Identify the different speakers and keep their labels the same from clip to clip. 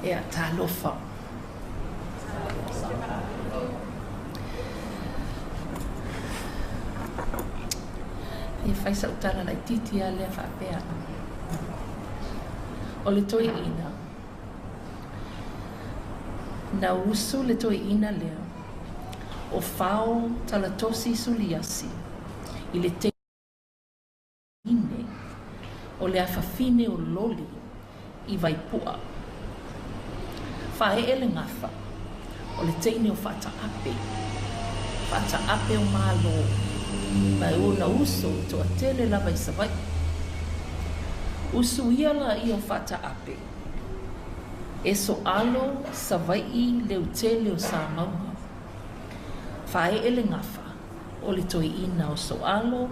Speaker 1: Ia, talofa. E fai sa'u tala laitiiti lava lea faapea, o le toeaina, na usu le toeaina lea o Fao Talatosi Suliasi i le teine o le afafine o Loli i Vaipua. Faaee le gafa o le teine o Faataape, Faataape o Malo, ma e ona uso e toatele lava i Savaii. Usu ia laia o Faataape, e soalo Savaii leutele o Samauga. Faaee le gafa o le toeaina o Soalo,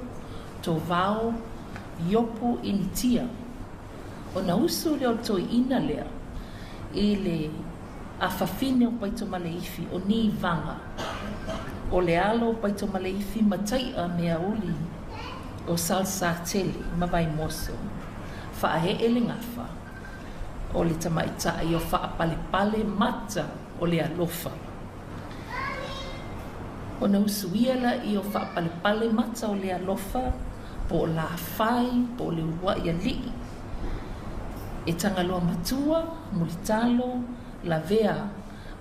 Speaker 1: Tovao, Iopu Initia. Ona usu lea o le toeaina lea i le afafine o Paitomaleifi, o Nivaga, o le alo o Paitomaleifi ma Tai'a Meauli o Salesatele ma Vaimoso. Faaee le gafa o le tamaitai o Faapalepale mata o le alofa. Ona usuia laia o Faapalepale mata o le alofa po o Lafai po o le uluai alii e Tagaloa matua, Mulitalo, Lavea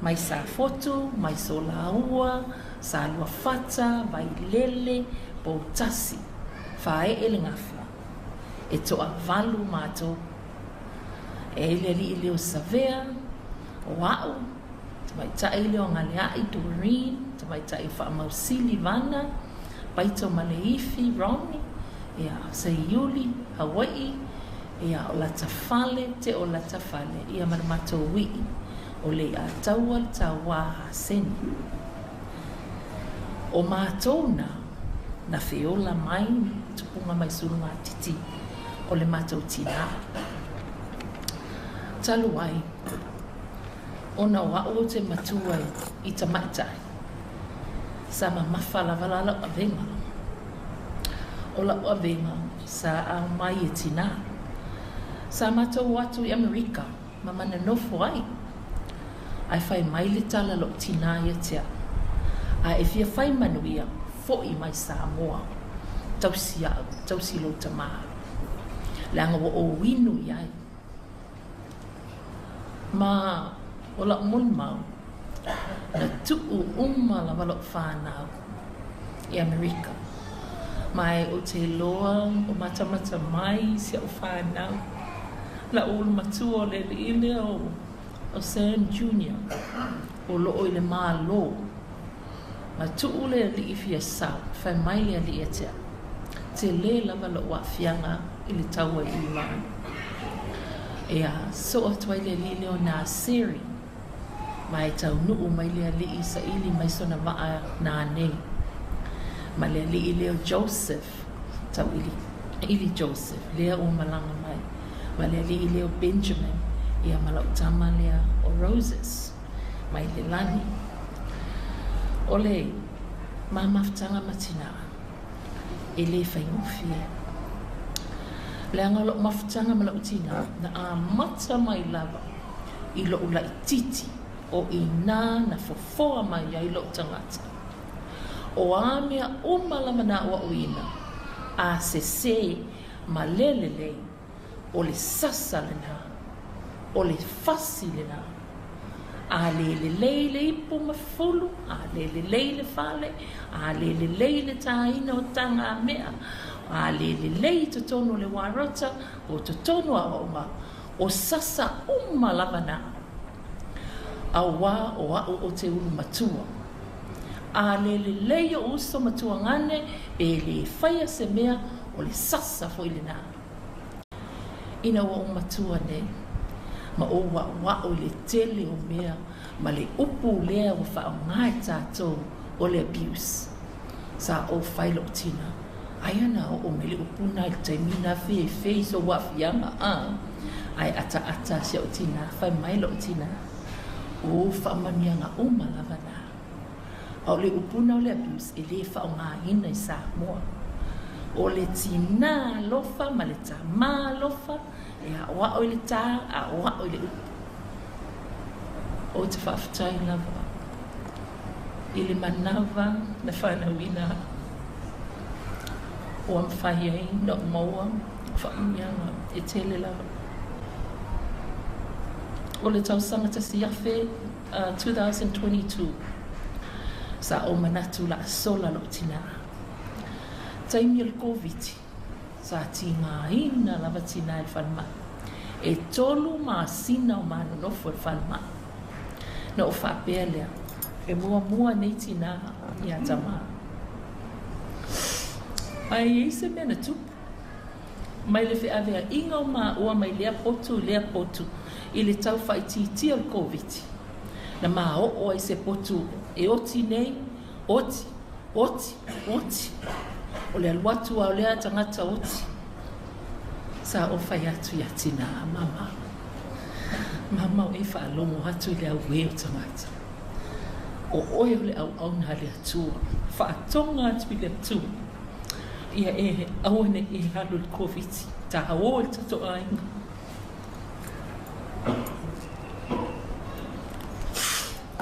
Speaker 1: mai Safotu, mai Solaua, Saluafata, Vailele, Poutasi, Faaee le gafa, e toavalu matou. E ai le alii leo Savea, o a'u, tamaitai lea o Galea'i, Doreen, tamaitai o Faamausili, Vana, Paito ma Leifi, Ronnie, ia, Seiuli, Hawai'i, ia, o Latafale, Teo Latafale, ia, ma le matou ui'i, o Lei'ataua le Tauā Haseni. O matou na, na feola mai tupuga mai Sulugatiti, o le matou tinā. Talu ai, ona o a'u ou te matua i tamaitai, sa mamafa lava la lau avega. O lau avega sa ao mai e tinā. Sa matou o atu i Amerika ma mananofo ai. Ae fai mai le tala a lou tinā ia te a'u, A e fia fai manuia, fo'i mai Samoa, tausi a'u, tausi lou tamā, leaga ua ou inu i ai. Ma o la'u molimau, na tu'u uma lava lo'u fanau i Amerika, ma e ou te iloa o matamata mai si a'u fanau, la'u ulu matua o le ali'i lea o Sam Junior o lo'o i le Malo. Na tuu le alii fia sao, fai mai le alii ia te au, Tele lava lou aafiaga i le taua i Iran. Ea, soo atu ai le alii lea o Naseri, ma e taunuu mai le alii saili mai sona vaa nanei. Ma le alii lea o Joseph, Tauiliili Joseph, lea ua malaga mai, ma le alii lea o Benjamin, ia ma lau tama lea o Roses. mai le lani. O le ma mafutaga ma tinā, e le faigofie. Leaga o lou mafutaga ma lou tinā, na amata mai lava i lou laitiiti o inā na fofoa mai ai lou tagata. O a mea uma lava na aʻoaʻoina, a sesē ma le lelei, o le sasa lenā, o le fasi lenā. A lē lelei le ipu ma fulu, a lē lelei le fale, a lē lelei le tāina o tagamea, a lē lelei i totonu o le wā-rota, o totonu o aoaoga, o sasa uma lava nā. Auā o a'u o te ulu matua. A lē lelei o'u uso ma tuagane, pe lē faia se mea, o le sasa foi lenā. Ina ua ou matua nei, ma ou aʻoaʻo i le tele o mea ma le upu lea ua faaaoga e tatou o le abuse. Sa ou fai loʻu tina, aia na oo mai le upu na i le taimi na feifei i sou aafiaga a? Ae ataata si au tina, fai mai loʻu tina, o faamanuiaga uma lava na. A o le upu na o le abuse e lē faaaogaina i Samoa. O le tinā alofa ma le tamā alofa e aʻoaʻo i le tā, aʻoaʻo i le upu. Ou te faafetai lava i le manava na fanauina au ua mafai ai ona ou maua faamanuiaga e tele lava. O le tausaga 1000, 2022, sa ou manatu o le a sola lou tinā. Taimi o le Koviti, Sa tigaina lava tinā i le falemai. E tolu masina o ma nonofo i le falemai. Na ou faapea lea, e muamua nei tinā ia tamā. Ae i ai se mea na tupu. Mai le feaveaiga o maua mai lea potu i lea potu i le tau faaitiitia o le Koviti, na ma oo ai i se potu e oti nei, Oti, oti, oti. O le alu atu lava o lea tagata oti. Sa ou fai atu ia Tina, Mama, mama o e faalogo atu i le auē o tagata. O oe o le auauna a le Atua. Faatoga atu i le Atua ia e aua ne i e alu i le Koviti. Taō i le tatou aiga.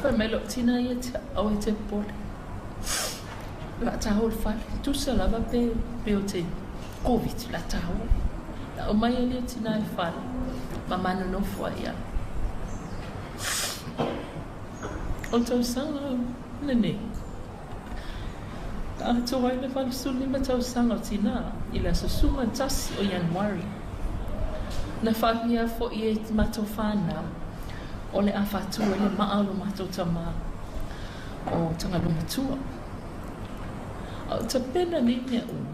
Speaker 1: Fai mai lou tina ia te au, aua e te popole. O le a taua i le fale. Tusa lava pe, pe o te Koviti, o le a taua. Na aumai ai lea tina i le fale, ma ma nonofo ai lava. O le tausaga lenei, Na atoa ai le 85 tausaga o Tina i le aso 11 o Ianuari. Na faapea foi e matou whanau o le a faatu ai le maa o lo matou tama o Tagaloa Matua. A o tapena nei mea uma.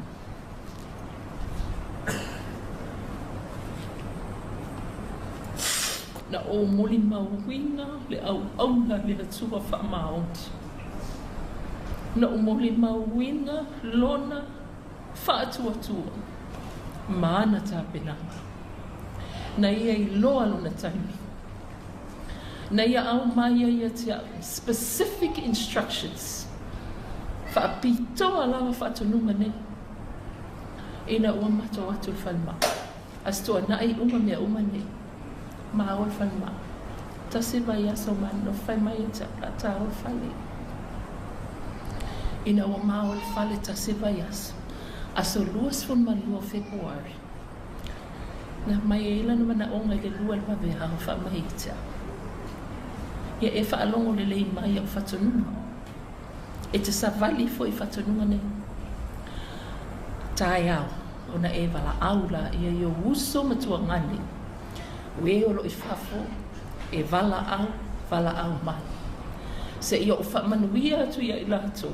Speaker 1: Na ou molimauina le auauna a le Atua faamaoni. Na ou molimauina Lona faatuatua ma ana tapenaga. Na Ia iloa Lona taimi. Na Ia aumai ai ia te au specific instructions, faapitoa lava faatonuga nei, ina ua matou atu i le falemai. Aso Toonai uma mea uma nei. Māua le falemai. Tasi le vaiaso ma nofo fai mai ia te au, o le a tāua le fale. Ina ua māua le fale tasi le vaiaso, aso 22 o Fepuari, na aumai ai lana manaoga i le lua i le vaveao fai mai ia te au, Ia e faalogo lelei mai i au faatonuga. E te savali foi i faatonuga nei. Taeao, ona e valaau laia i ou uso ma tuagane, o e o lo o i fafo, e valaau, valaau mai. Seia ou faamanuia atu ia i latou,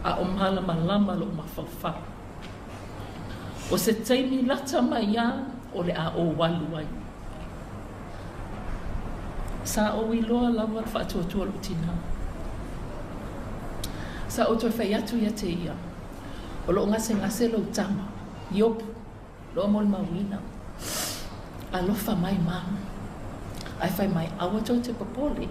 Speaker 1: a o malamalama lou mafaufau. O se taimi lata mai lava o le a ou alu ai. Sa ou iloa lava le faatuatua o lou tinā. Sa ou toe fai atu ia te ia, O lo o gasegase lou tama, Iopu, loa molimauina. Alofa mai mama. Ae fai mai, Aua tou te popole.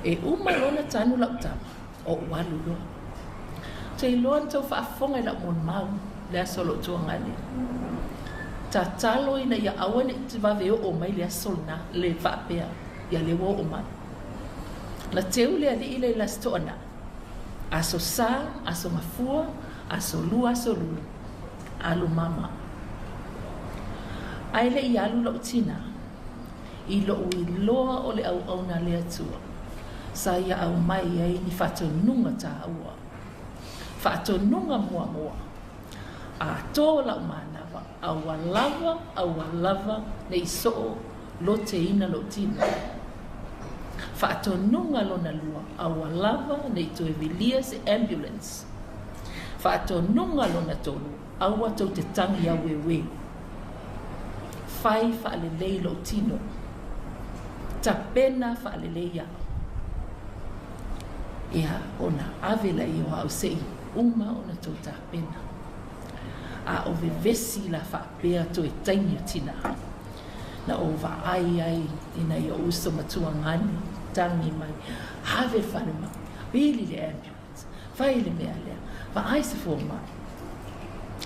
Speaker 1: E uma lona tanu lau tama, Ou alu loa. Ou te iloa na tou faafofoga i lau molimau i le aso o lou tuagale. Tatalo ina ia aua ne i vave oo mai le aso lena, le faapea, ia lea ua oo mai. Na teu le alii lea i le Aso Toonai, Aso Sa, Aso Gafua, Aso Lua, Aso Lua, alu mama. Ae le i alu lou tinā, i lou iloa o le auauna a le Atua, sa ia aumai ai ni faatonuga taua. Faatonuga muamua, Atoa lau manawa, aua lava, aua lava ne i soo loteina lou tino. Faatonuga lona lua, aua lava ne i toe vilia se ambulance. Faatonuga lona tolu, Aua tou te tangi aueueu. Fai faalelei lou tino. Tapena faalelei au. Ia, ona ave laia o au se i uma ona tou tapena. A o vevesi la faapea toe taimi o tina. Na ou vaai ai i nai ou uso matua gani, tangi mai, ave le falemai, vili le ambulance. Fai le mea lea, vaai se fomai.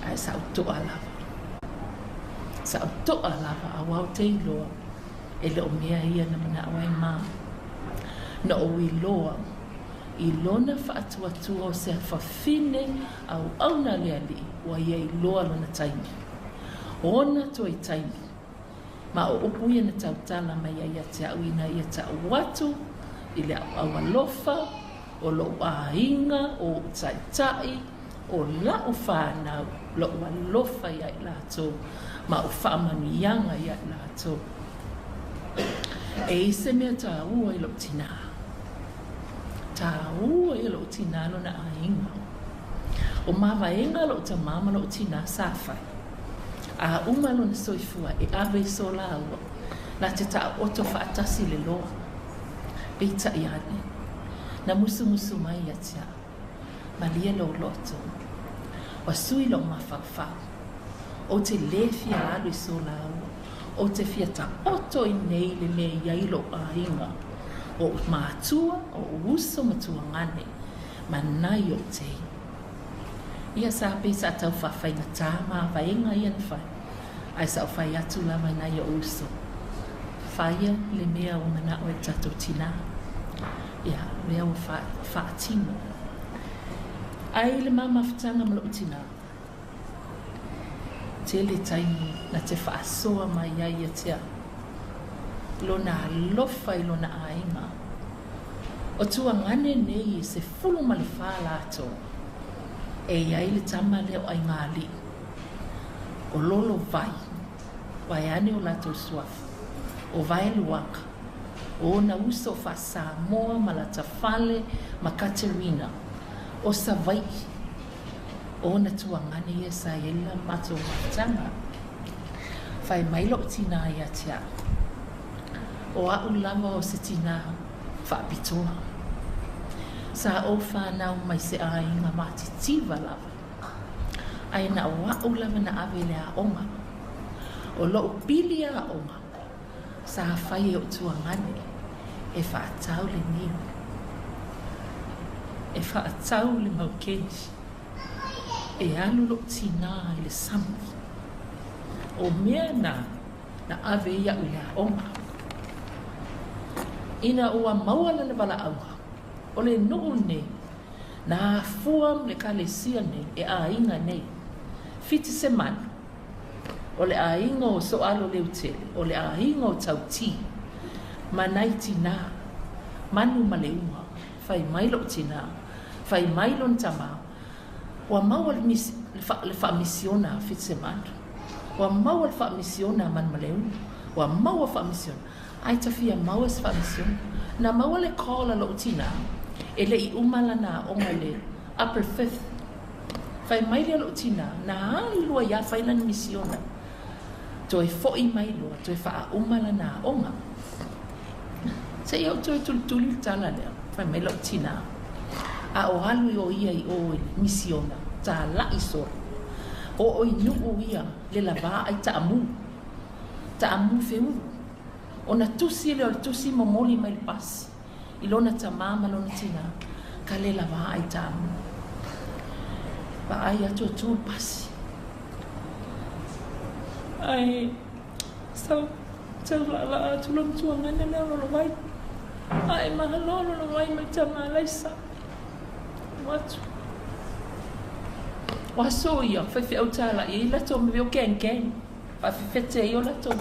Speaker 1: Ae sa ou toa lava. Sa ou toa lava auā ou te iloa e le o mea ia na manao ai ma. Na ou iloa i lona faatuatua o se afafine auauna a le Alii ua ia iloa lona taimi. Ona toe taimi. Ma o upu ia na tautala mai ai ia te au ina ia ta'u atu i le auau alofa o lo'u aiga, o o'u taitai, o la'u fanau, lo'u alofa ia i latou ma o'u faamanuiaga ia i latou. E i ai se mea tāua i lo'u tinā. Tāua ia lo'u tinā lona aiga. O mavaega a lo'u tamā ma lo'u tinā sa fai. A uma lona soifua e ave i so lāua na te taoto faatasi le loa. Peitai ane, na musumusu mai ia te a'u, Malie lou loto. Ua sui lou mafaufau. Ou te lē fia alu i so lāua. Ou te fia taoto i nei le mea i ai lou aiga, oʻu mātua, oʻu uso ma tuagane, ma nai oʻu tei. Ia sa pei sa tau faafaigatā mavaega ia na fai, ae sa ou fai atu lava i nai oʻu uso, Faia le mea ua manao ai le tatou tinā. Ia, lea ua faatino. Ae i le ma mafutaga ma loʻu tinā, tele taimi na te faasoa mai ai ia te au, lona alofa i lona aiga. O tuagane nei e 14 latou, e i ai le tama lea o Aigaalii, o Lolovai, vaeane o latou suafa, o Vaeluaga, o ona uso faa-Samoa ma lata fale ma Katerina, o Savaii, o ona tuagane ia sa i ai le matou mafutaga. Fai mai loʻu tinā ia te au, O a'u lava o se tinā faapitoa. Sa ou fanau mai se aiga matitiva lava, ae na o a'u lava na ave i le aoga. O lo'u pili aoga sa fai e o'u tuagane e fa'atau le niu, e fa'atau le maukeni. E alu lo'u tinā i le sami. O mea na na ave ai iaʻu i le aoga. Ina ua maua lana valaauga, o le nuu nei, na afua ma le ekalesia nei e aiga nei, Fitisemanu, o le aiga o Soalo Leutele, o le aiga o Tautī, ma nai tinā, Manu ma Leua, fai mai loʻu tinā, fai mai lona tamā, Ua maua le faamisiona a Fitisemanu, ua maua le faamisiona a Manumaleuga, ua maua faamisiona, ae ta fia maua se faamisiona. Na maua le call a loʻu tinā, e le i uma lana aoga i le upper fifth. Fai mai lea loʻu tinā, na alu ai lava fai lana misiona. Toe foi mai loa, toe faauma lana aoga. Seia ou toe tulituli le tala lea, fai mai loʻu tinā, a o alu o ia i o i le misiona, tālaʻi solo. Oo i Nuʻu ia le lavā ai taamu, taamu feulu. Ona tusi lea o le tusi momoli mai le pasi i lona tamā ma lona tinā, ka le lavā ai taamu. Vaai atu o tu le pasi. Ae Sau, tau laalaa atu lona tuagane lea o Lolovai. Ae mahalo Lolovai mai tama Alaisa. Ua atu. O aso ia, faifeau tālaʻi ai latou me o gang gang. Faafefete ai o latou.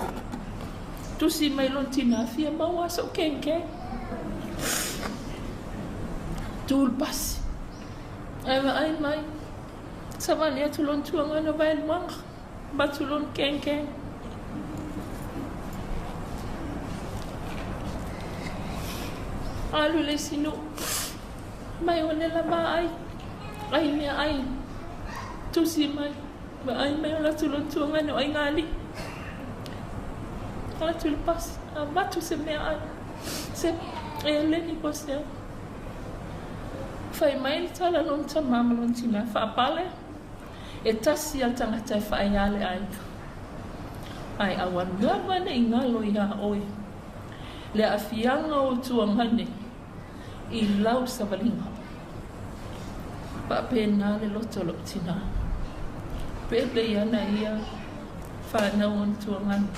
Speaker 1: Tusi mai lona tinā, fia maua soʻu gang gang. Tu le pasi. Ae vaai mai, savali atu lona tuagane o Vaeluaga. Matulon gang gang. Alu le isi nuu. Mai o le lava ai. Ai mea ai. Tusi mai. Vaai mai o latou lona tuagane o Aiga-alii. Atu le pasi. Avatu se mea ai. Se eleni po o se a. Fai mai le tala lona tama ma lona tina. Faapale. E tasi a le tagata e whaea le aiga. Ae aua lava ne i galo iā oe le aafiaga o tuagane i lau savaliga. Faapena le loto o lou tinā. Pele ana ia whanau ona tuagane.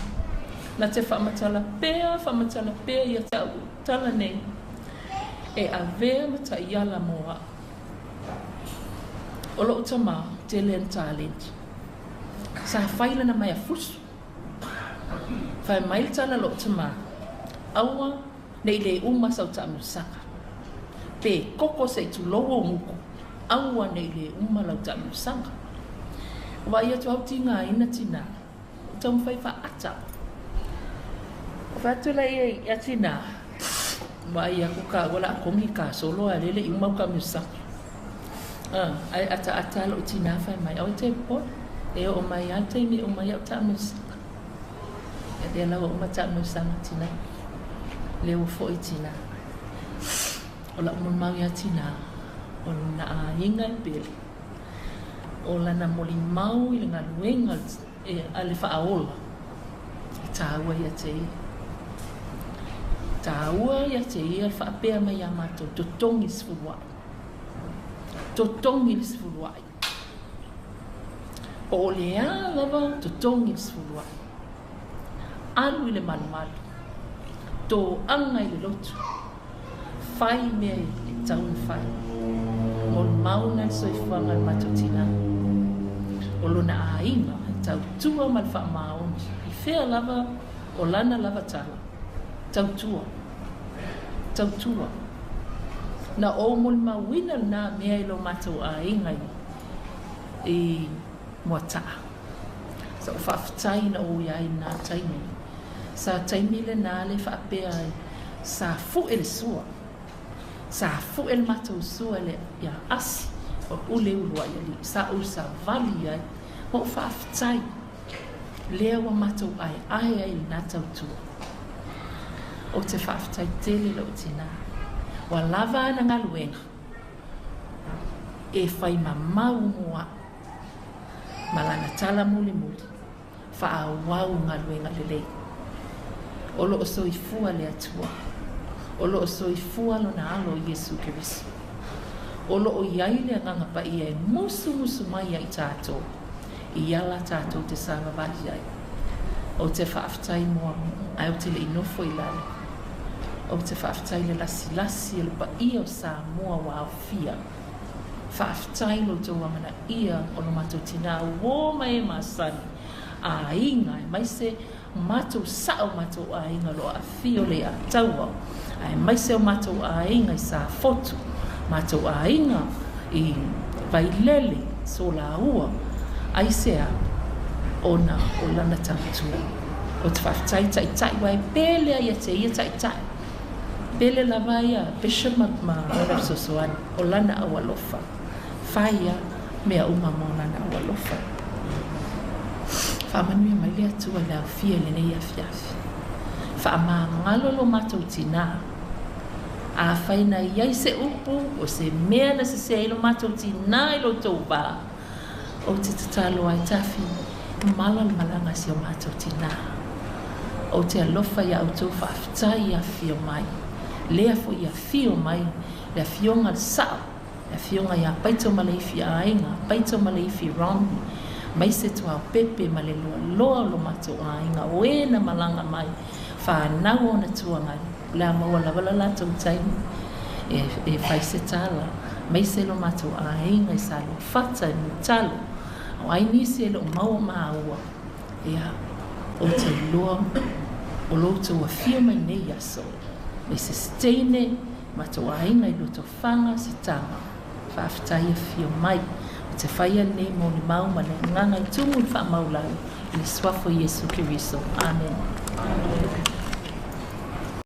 Speaker 1: Na te whaamatala pea, whaamatala pea ia te au tala nei. E avea ma taiala mo a'u. O lo'u tamā, tele ana taleni. Sa fai lana maea fusu. Fai mai le tala a lo'u tamā, Aua ne i le uma sau taamilosaga. Pe koko se i tulou ou gutu, aua ne i le uma lau taamilosaga. Ua vaai atu au tigaina tinā. Ua taumafai faaata. Ou fai atu lea ia tinā, vaai atu kāua o le a kogi kasolo a o lea e le i uma au taamilosaga. Ae ataata lou tinā fai mai, aua e te popole, e oo mai lava le taimi e uma ai au taamilosaga. Ia lea la ua uma taamilosaga tinā. Lea ua foi tinā. O lau molimau iā tinā, o lona aiga e pele. O lana molimau i le galuega a le Faaola, e tāua ia te ia. Tāua ia te ia le faapea mai ia matou, totogi le sefuluai. Totogi le sefuluai. Po o le a lava, totogi le sefuluai. Alu i le malumalu. Toaga i le lotu. Fai mea e tatau ona fai. Molimau na le soifuaga o le matou tinā. O lona aiga e tautua ma le faamaoni i fea lava o lana lava tala, Tautua. Tautua. Na ou molimauina lena mea i lo matou aiga i Moataa. Sa ou faafetai ina ou i ai i lena taimi. Sa taimi lena le faapea ai, sa fue le sua. Sa fue le matou sua i le ia Asi o Ule Uluai Alii. Sa ou savali ai ma ou faafetai lea ua matou aeae ai i lena tautua. Ou te faafetai tele i lou tinā. Ua lava ana galuega e fai mamau mo a'u ma lana tala mulimuli. Faaauau galuega lelei. O lo o soifua le Atua. O lo o soifua Lona Alo Iesu Keriso. O lo o i ai le Agaga Paia e musumusu mai ia i tatou i ala tatou te savavali ai. Ou te faafetai mo ae ou te le i nofo i lalo. Ou te faafetai i le lasilasi o le paia o Samoa ua aofia. Faafetai lo outou amanaia o lo matou tinā uō ma e masani, aiga aemaise matou sao matou aiga o lo o aafia o Leiataua, aemaise o matou aiga i Safotu, matou aiga i Vailele, Solaua, aisea? Ona o lana tautua. Ou te faafetai Taitai aua e pele a ia te ia Taitai. Pele lava ia Bishop ma lana fesoasoani. O lana aualofa. Fai ia mea uma mo lana aualofa. Faamanuia mai le Atua i le aofia i lenei afiafi. Faamagalo lo matou tinā. Afai na i ai se upu o se mea na sese ai lo matou tinā i lo outou va, ou te tatalo ai Tafi, mala le malaga a si o matou tinā. Ou te alofa iā outou faafetai i afifio mai. Lea foi i afio mai le Afioga le Sao, le Afioga ia Paito Maleifi Aiga, Paito Maleifi Ron, maise Tuaopepe ma le loaloa o lo matou aiga o e na malaga mai, whanau ona tuangai, o le a maua lava la latou taimi e, e fai se tala, maise lo matou aiga i Saluafata i Mutalo, o ai nisi e le o maua māua, ia, ou te iloa o lo outou afio mai nei aso, maise se teine, Matou aiga i Lotofaga se tama. Faafetai afio mai. Ou te whaia lenei molimau ma le agaga i tumu i le faamaualalo i le Suafa o Iesu Keriso. Amen.